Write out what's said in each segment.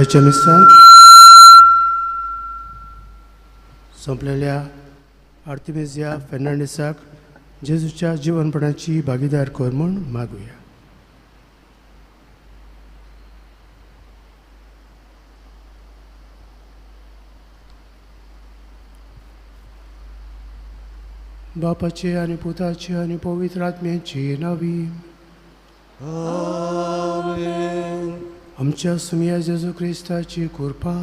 आयच्या मिसांत सोंपलेल्या आर्तिमेजिया फेर्नांडीसाक जेजूच्या जिवनपणाची भागीदार कर म्हूण मागुया. बापाचे आनी पुताचे आनी पवित्र आत्म्याची नावी. आमेन. आमच्या सुमया जेजू क्रिस्ताची कृपा,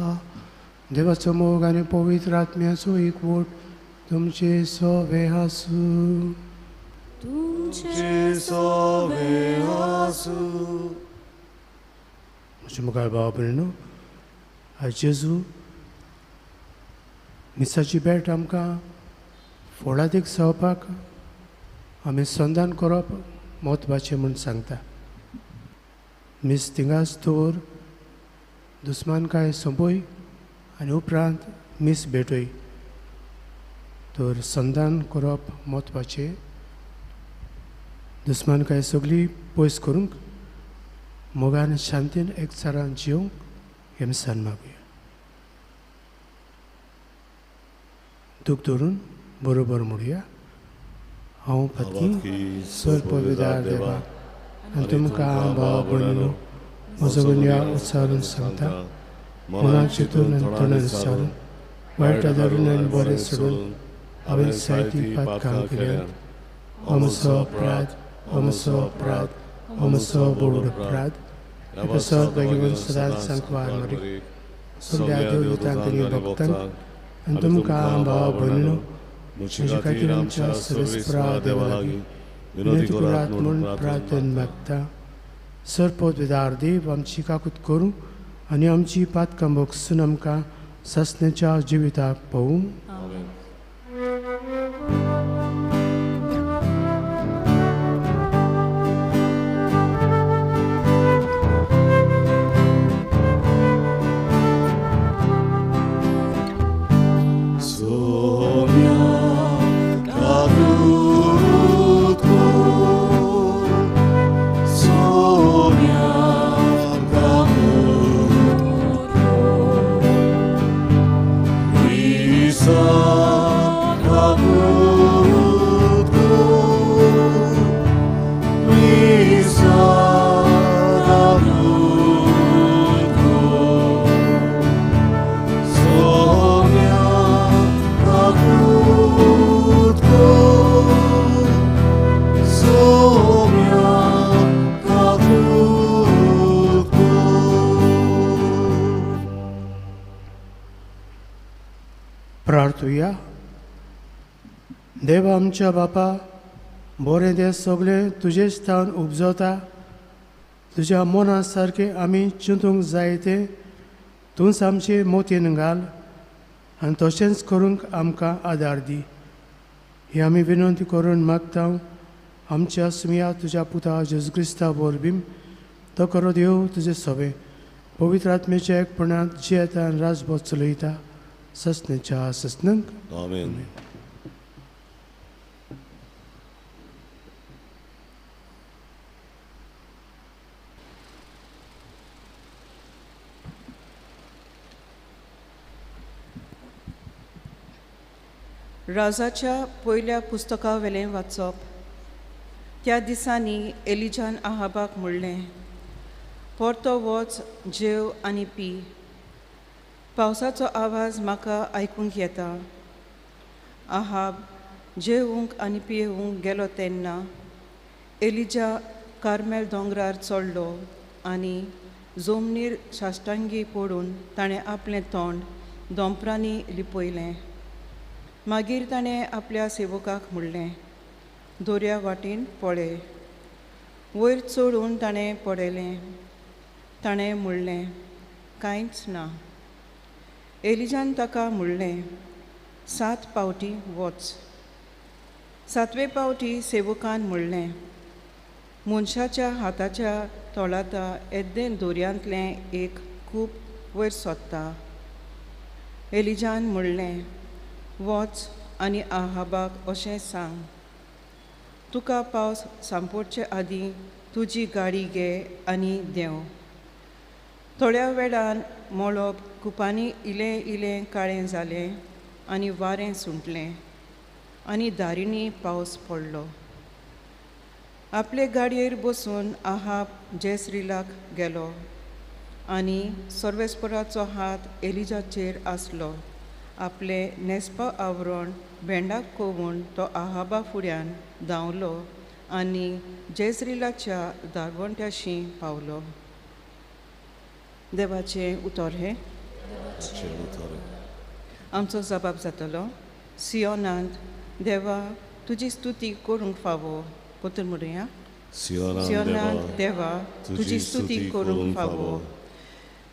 देवाचो मोग आनी पवित्र आत्म्याचो एकवट तुमचे सोवे आसूं. तुमचे सोवे आसूं. म्हज्या मुखार भाव भयणीनो, आयज जेजू मिसाची भेट आमकां फोडादीक जावपाक आमी संदान करप म्हत्वाचें म्हूण सांगता. मीस थिंगाच दवर, दुस्मानकाय सोंपय आनी उपरांत मीस भेटय. तर संदान करप म्हत्वाचें. दुस्मानकाय सगळी पयस करूंक मोगान शांतीन एकचारान जिवंक हें मिसान मागुया. दूख धरून बरोबर म्हणुया. हांव पत्नी सर पविदार देवा आनी तुमकां भाव भयणीनो म्हजो गुन्यांव उच्चारून सांगता. मनान चिंतून आनी तोंडान विचारून वायट धरून आनी बरें सोडून हांवें जायतीं पातकां केल्यांत. हो म्हजो अपराध, हो म्हजो अपराध, हो म्हजो बोड अपराध. हे पासत भाग्यवंत सदांच सांकवार मरी सगळ्या देवदूतांक आनी भक्तांक आनी तुमकां भाव भयणीनो म्हजे खातीर आमच्या सर्वेस्परा देवा लागीं विनंती करात म्हूण प्रार्थन मागता. सरपोतदार देव आमची काकूत करूं आनी आमची पातकां भोगसून आमकां सासण्याच्या जिविताक पळोवं. प्रार्थुया. देवा आमच्या बापा, बरें तें सगळें तुजेच स्थान उपजता. तुज्या मना सारकें आमी चिंतूंक जाय तें तूंच आमचे मोतीन घाल आनी तशेंच करूंक आमकां आदार दी. ही आमी विनंती करून मागता आमच्या सुमया तुज्या पुता जेजू क्रिस्ता वरवीं. तो करो देव तुजें सवें पवित्र आत्मेच्या एकपणांत जियेता आनी राजभर चलयता ससनेच्या ससनंक. आमेन. राजाच्या पयल्या पुस्तकावेलें वाचप. त्या दिसांनी एलिजान आहाबाक म्हणलें, परतो वच, जेव आनी पी, पावसाचो आवाज म्हाका आयकूंक येता। आहाब जेवंक आनी पियेवंक गेलो तेन्ना एलिजा कार्मेल दोंगरार चडलो आनी जमनीर साश्टांगी पडून ताणें आपलें तोंड दोंपरांनी लिपयलें। मागीर ताणें आपल्या सेवकाक म्हणलें, दर्या वाटेन पळय। वयर चडून ताणें पळयलें। ताणें म्हणलें, कांयच ना। एलिजान ताका म्हणलें, 7 पावटी वच। 7वे पावटी सेवकान म्हणलें, मनशाच्या हाताच्या तोळाता येद्दें दर्यांतलें एक कूप वयर सोदता। एलिजान म्हणलें, वच आनी आहाबाक अशें सांग, तुका पावस सांपोडचे आदीं तुजी गाडी घे आनी देंव। थोड्या वेळान मळब कुपांनी इलें इलें काळें जालें आनी वारें सुंटलें आनी दारिंनी पावस पडलो। आपले गाडयेर बसून आहाब जेसरिलाक गेलो आनी सर्वेस्पराचो हात एलिजाचेर आसलो। आपले न्हेसपा आवरण भेंडाक कोवून तो आहाबा फुड्यान धांवलो आनी जेसरिलाच्या दारवंट्याशी पावलो। देवाचें उतर हें। आमचो जबाब जातलो, सियोनांत देवा तुजी स्तुती करूंक फावो। पोतून म्हणुया, सियोनांत देवा तुजी स्तुती करूंक फावो।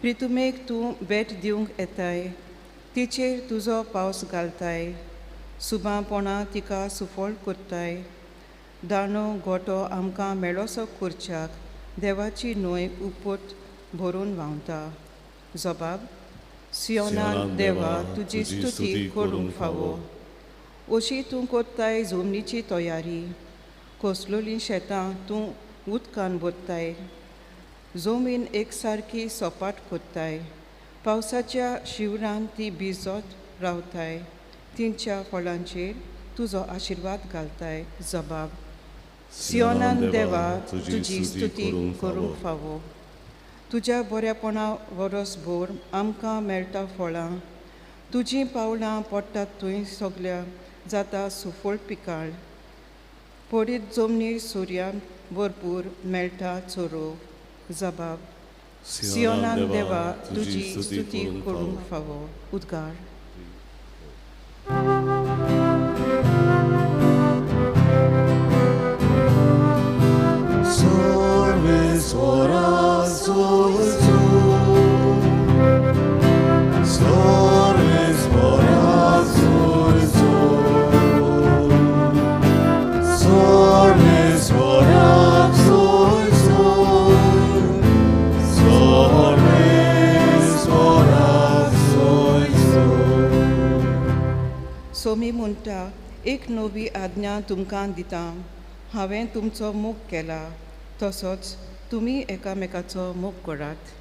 प्रितुमेक तूं भेट दिवंक येताय, तिचेर तुजो पावस घालताय, सुबांपणां तिका सुफळ करताय। दाणो गोटो आमकां मेळोसो करच्याक देवाची न्हंय उपट भरून व्हांवता। जबाब, सियोनांत देवा तुजी स्तुती करूंक फावो। अशी तूं करताय जमनीची तयारी, कसलोलीं शेतां तूं उदकान भरताय, जमीन एकसारकी सपाट करताय, पावसाच्या शिवरान ती भिजत रावताय, तिंच्या फळांचेर तुजो आशिर्वाद घालताय। जबाब, सियोनान देवा तुजी स्तुती करूंक फावो। तुज्या बऱ्यापणा वरसभर आमकां मेळटा फळां, तुजीं पावलां पडटात थंय सगल्या जाता सुफळ पिकाळ। पडीत जमनीर सुर्यान भरपूर मेळटा चोरो। जबाब, सियोनान देवा तुजी स्तुती करूंक फावो। उद्गार। सोमी म्हणटा, एक नवी आज्ञा तुमकां दिता, हांवें तुमचो मोग केला तसोच तुमी एकामेकाचो मोग करात।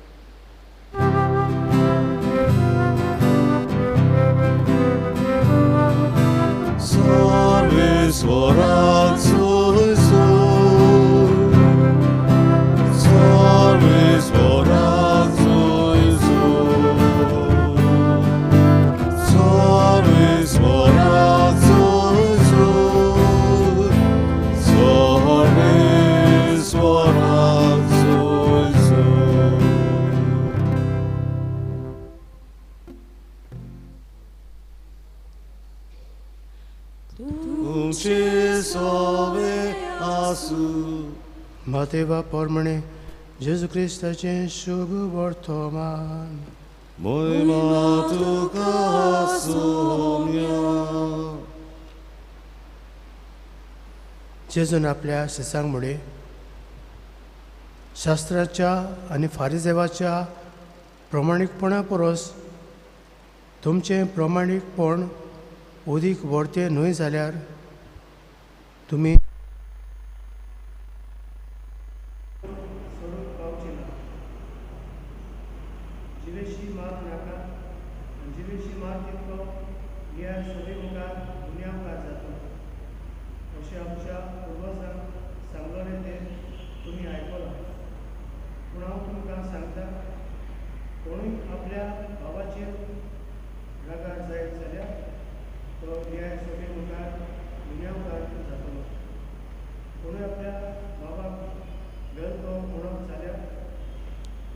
मातेवा परमणे जेजू क्रिस्ताचें शुभ वर्तमान। मोहिमा तुका सोम्या। जेजून आपल्या शिसांक म्हळें, शास्त्राच्या आनी फारिजेवाच्या प्रमाणीकपणा परस तुमचें प्रमाणीकपण अदीक व्हरतें न्हय जाल्यार तुमी सांगलें तें तुमी आयकलां. पूण हांव तुमकां सांगता, कोणूय आपल्या भावाचेर रागार जायत जाल्यार तो न्याय सभे मुखार गुन्यांवकार जातलो. कोणूय आपल्या बाबाक वेलको म्हणत जाल्यार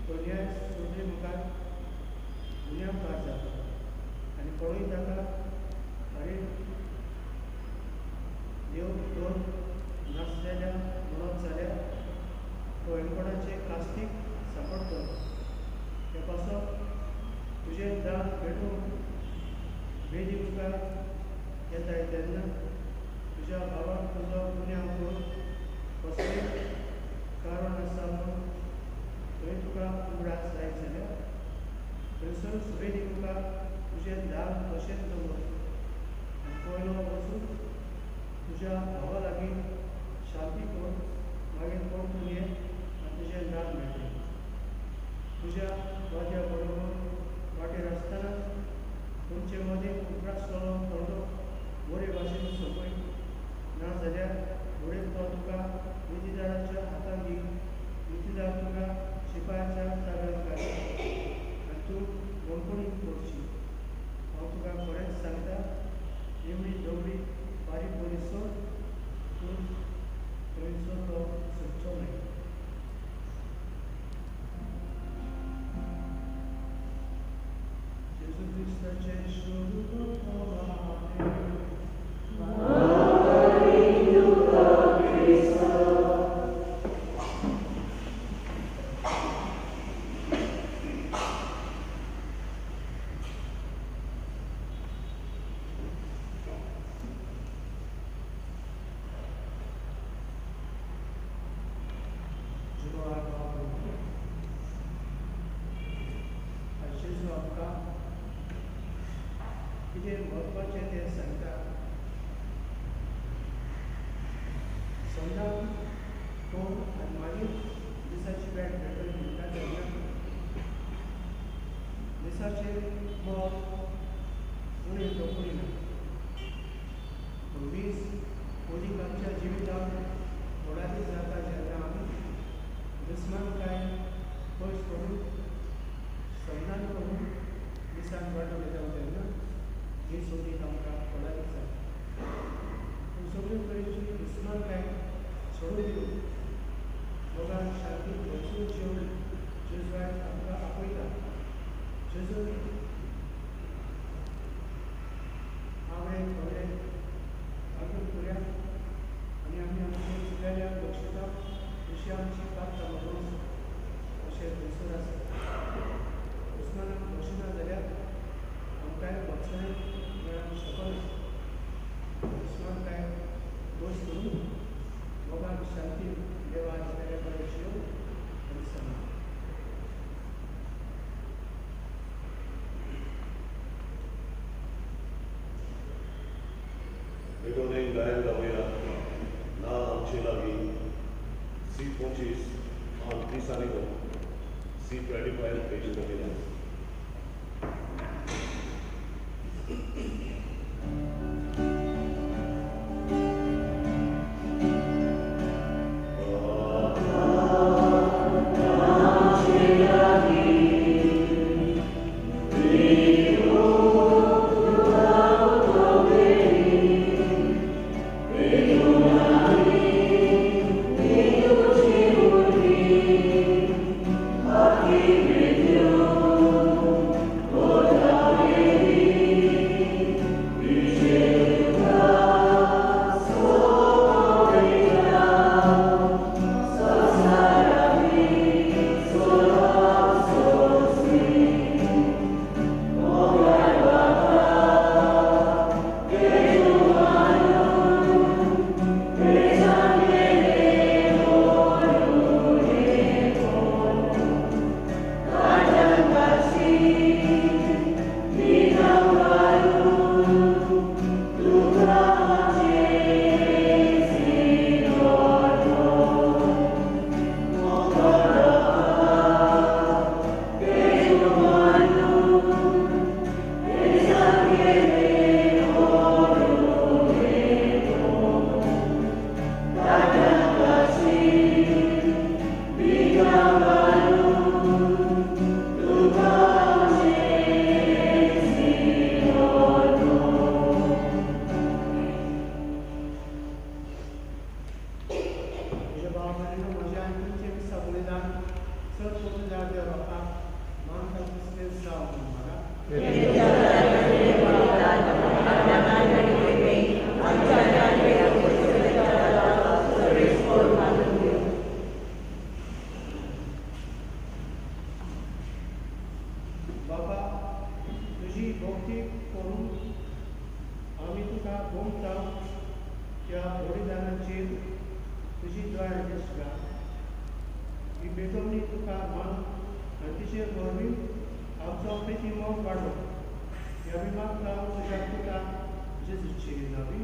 तो न्याय सभे मुखार गुन्यांवकार जातलो. आनी कोणूय ताका अरे देव दोन नासलेल्या म्हणत जाल्यार तो हेमकोणाचे कास्तीक सांपडटलो. ते पासत तुजें दान भेटूंक वेदी मुखार येताय तेन्ना तुज्या भावाक तुजो गुन्यांव करून कसलें कारण आसा म्हणून थंय तुका उगडास जायत जाल्यार थंयसरूच वेदी मुखार तुजें दान तशेंच दवर आनी पयलो वचून तुज्या भावा लागीं शांती कर, मागीर परतून ये आनी तुजें दान मेळटलें. तुज्या वाद्या बरोबर वाटेर आसतना तुमचे मदीं उप्रासलेलो तोंडो बरे भाशेन सोंपय, ना जाल्यार फुडें तो तुका नितीदाराच्या हातांत दी, नितीदार तुका शिपायाच्या ताब्यांत घाल आनी तूं बंदखणींत पडशी. हांव तुका खरेंच सांगता, निमणी दवरी बारीक परीसर तूं थंयचो तो सुटचो न्हय. जेजू क्रिस्ताचें शुभ. कितें म्हत्वाचें तें सांगता. समजा कोण आनी मागीर दिसाची भेट भेटून म्हणटा तेन्ना दिसाचेर मोग उणें जावंक ना, पूण वीज ओदीक आमच्या जिवितांत मोडादीक जाता जेन्ना आमी दुस्मानकाय पयस करून समजान करून दिसान वांटो घेता तेन्ना ही सोदीक आमकां मोडादीक जाता. पूण सगळे तरेची दुस्मानकाय सोडून दिवन मोगान शांती वचून जेवन जेजू आयज आमकां आपयता. जेजू आवडे थोडे मागीर करुया आनी आमी आमचे चुकलेल्या लक्षता जशी आमची पात्रां म्हणून अशें थंयसर आसा. दुस्मानाक बक्षिना जाल्यार आमकांय बक्षणें मेळोवंक शकना. दुस्मानकाय दोश करून मोगान शांती देवान बरे बरें जेव आनी सांग. पेटोवणेक गायन गावया ना आमचे लागीं सी 25 आनी 30 आनी 2 सी 25 पेज 29. Amen. सर पवित्र देव बापा मानता तिसरें जावं म्हाका. बाबा तुजी भक्ती करून आमी तुका भोंवता त्या बलिदानाचेर तुजी दया दिसता. ही भेटवणी तुका मान आनी तिचे वरवीं आमचो प्रिती मोग वाडो. ह्या मागता तुज्या पुता जेजूचे नांवी.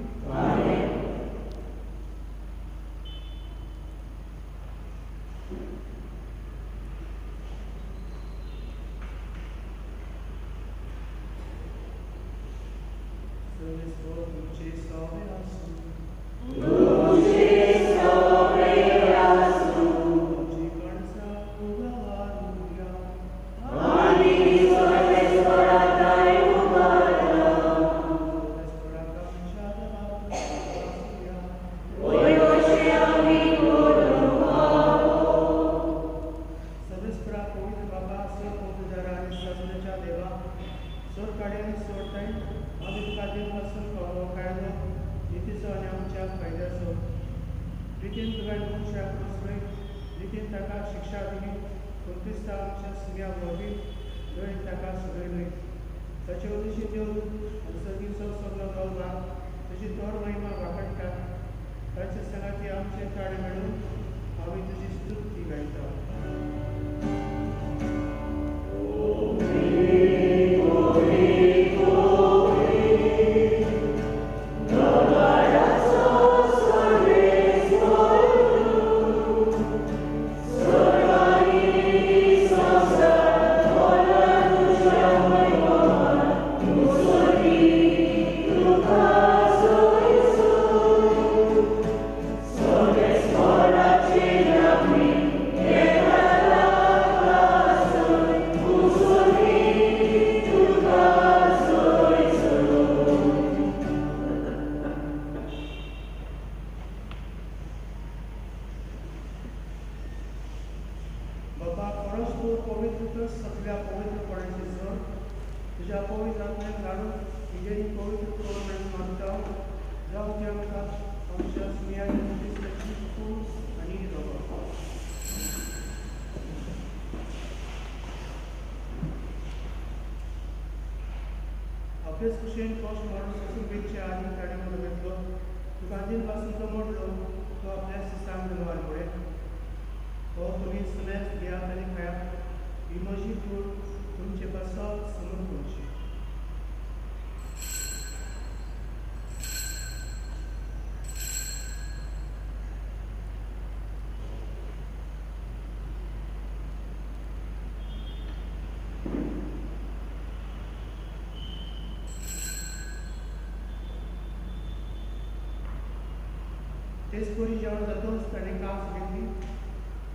तेच परी जेवण जातच ताणें कास घेतली,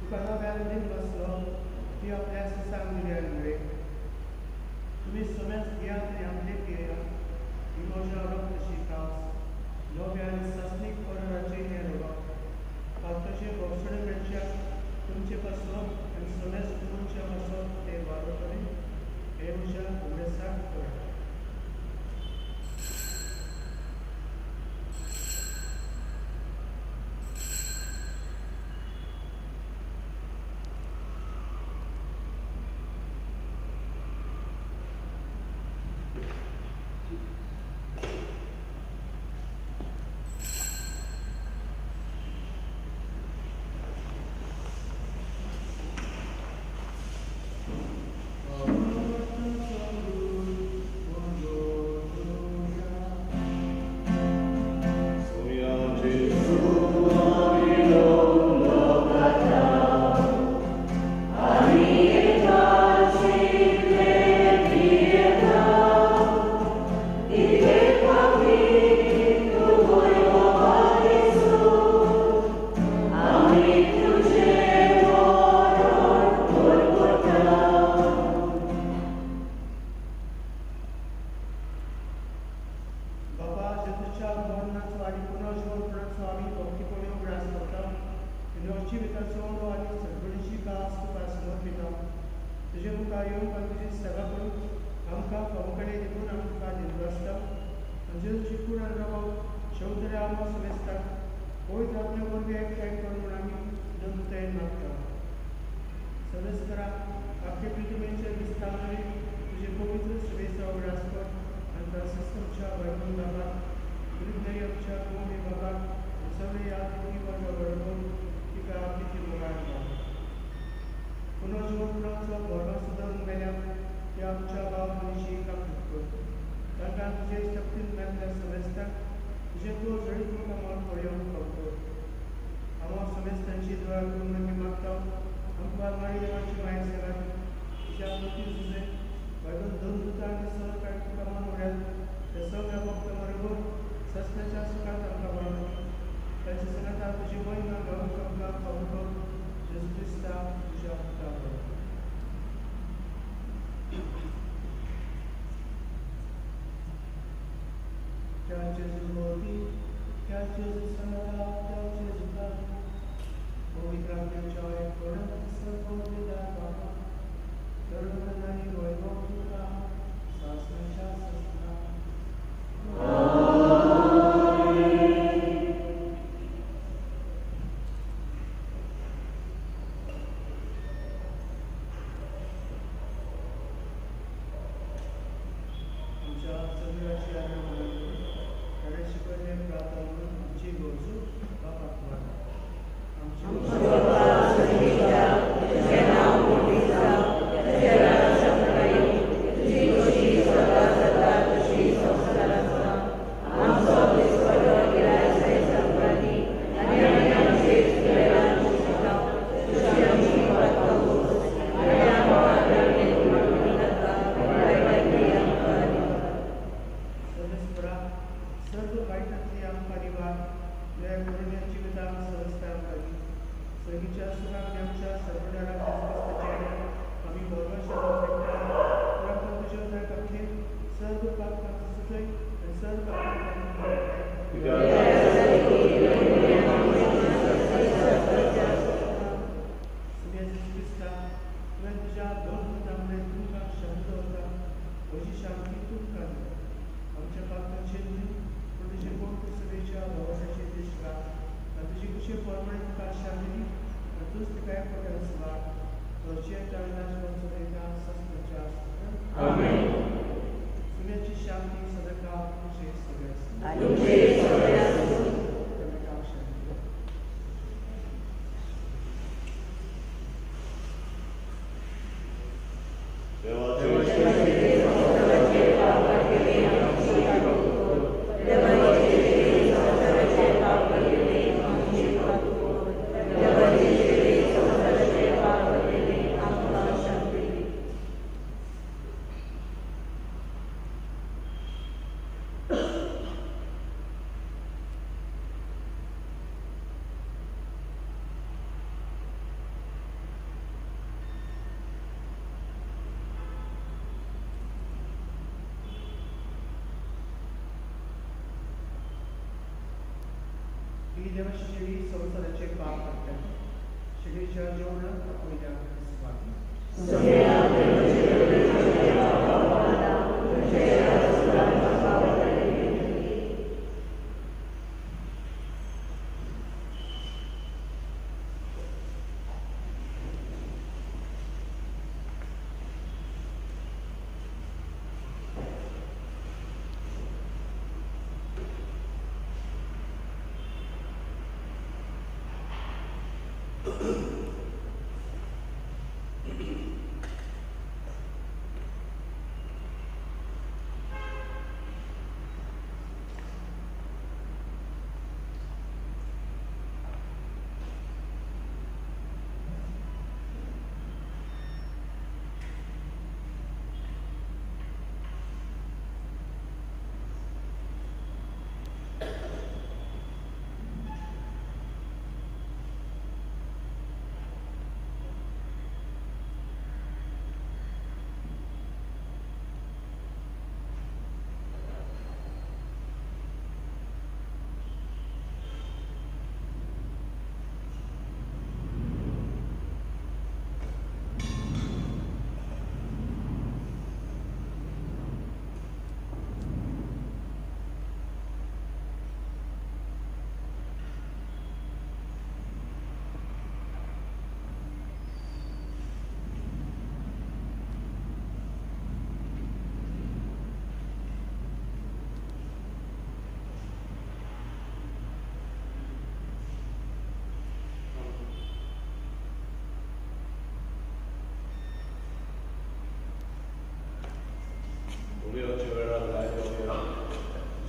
तुका नव्यान दिन बसलो, ती आपल्या सिसांक दिली आनी म्हळें, तुमी समेज घेयात आनी आपले पियेयात, ही म्हज्या रक्तशी कास नव्या आनी सासणीक कराराचें हें रगत. पातकाचे भोगसणे मेळच्या तुमचे पासत आनी समेज तुमच्या पासत तें वावरतलें, हें म्हज्या उगडासाक करात. Oh, आमकां समेस्ताक पवित्र आत्म्या वरवीं एकठांय कर म्हूण आमी नम्रतायेन मागता. सदस्यरा आपले प्रतिमेचे विस्ताराने तुझे पवित्र सभेचा उगडास कर आनी फ्रांसिस्काच्या वैभव बाबाक, वृद्धय आमच्या गोमी बाबाक आनी सगळे यादवी वर्गा बरोबर तिका आपली मोगान घाल. पुनर्जीवनपणाचो भरवंसो धरून मेल्या त्या आमच्या भाव भयणीची काकूट कर. तांकां तुजे शक्तीन मेळ्ळ्या समेस्ताक तुजें तूं जळीत कामार पळोवंक फावकर. हांव समेस्तांची दुआ करून आमी मागता आमकां मारी देवाची माया सेवा तुज्या पती तुजें बायबल दोन दुता आनी सर कांय कामान उड्यात त्या सगळ्या भक्ता बरोबर सस्त्याच्या सुखांत आमकां वाडोवं. तांच्या सांगाता तुजी महिमा गावंक आमकां फावो कर. जेजू क्रिस्ता तुज्या पुता बरोबर. त्या जेजू भोवती, त्या जेजू सांगाता, त्या जेजू पवित्र आत्म्याच्या एकपणात सर्वविधार बाबा सर्वप्रधानी वैभव तुका सासणाच्या सासणा. आमच्या सगळ्याची आज्ञा पालन करून ताणें शिकयल्लें प्रार्थना म्हणून आमची गरजू बापाक मागता. सर्व वायटांतली आमकां निवार दया करून ह्या जिविताक सहजताय आमकां दी. सर्गीच्या सुखाक आनी आमच्या सर्वणाराक जेजू क्रिस्ताच्या आमी भरवंशा जावन तुज्या उदक आपले सर्व पापांचो सुटय आनी सर्व पापांतल्यान. जेजू क्रिस्ता, तुवें तुज्या दोन पुतां मदें तुमकां शांत दवरता, म्हजी शांती तुमकां दिता. आमच्या पापांचेर न्हय पूण तुजे पवित्र सभेच्या भरवंशाचेर दिश्ट घाल आनी तुजी कुशे प्रमाणे तुका शांती दी आनी तूंच तिका एकवटान सुवात तोरचें ताळनाश चलयता सस्नाच्या आमेन. सुम्याची शांती सदांकाळ तुमचे सगळे आसूं. शांती. ही देवाची शेळी संवसाराचे पाप काडटा. शेळीच्या जेवणाक आपयल्या स्वागत.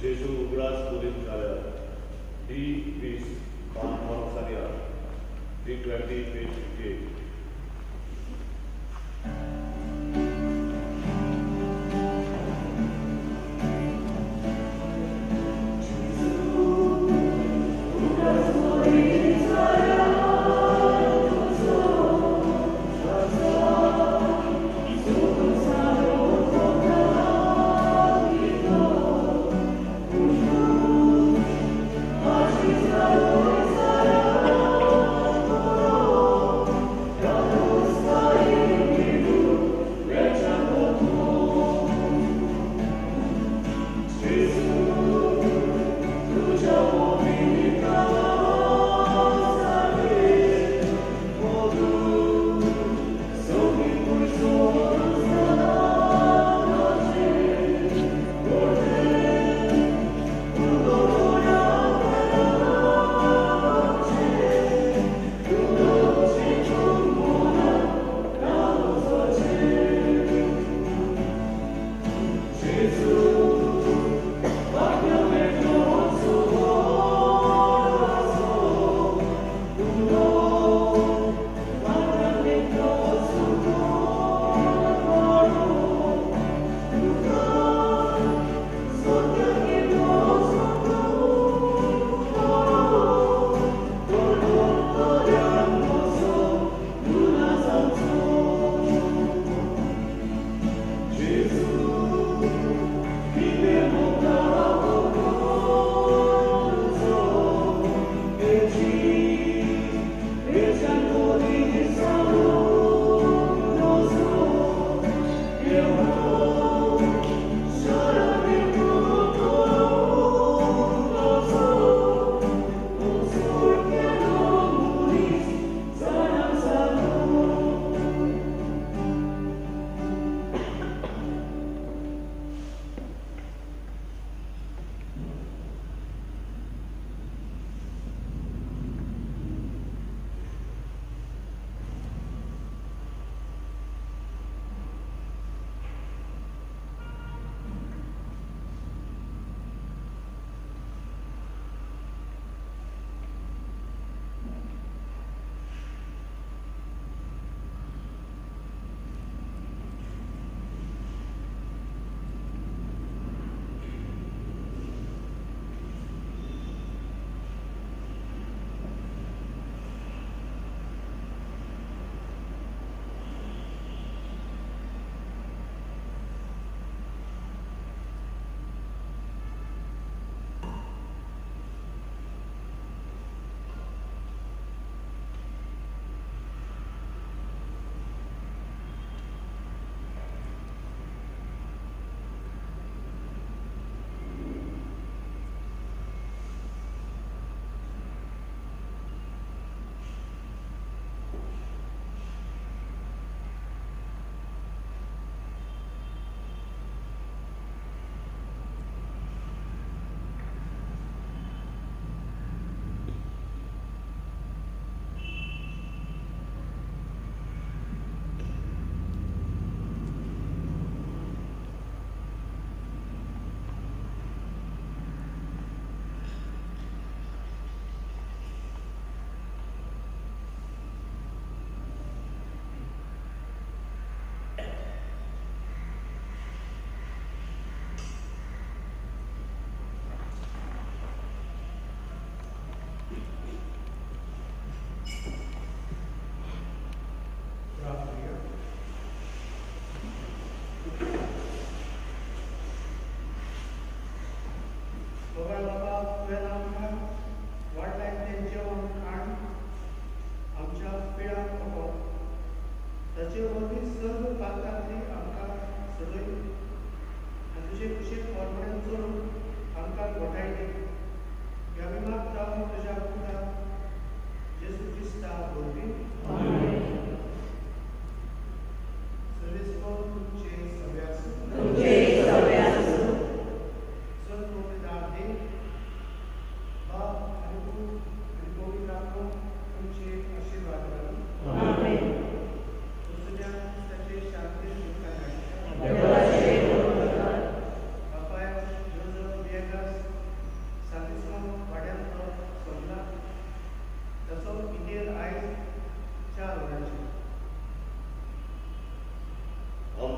जेजू उगडास करीत जाल्यार डी 20 पान 508, D 20 page 58. Oh,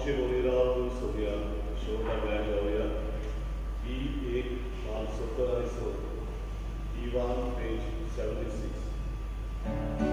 आमचे बोली राव तूं सोदया शेवटा गायन गावया ई एक पांच 70 आनी स, ई 1 पेज 76.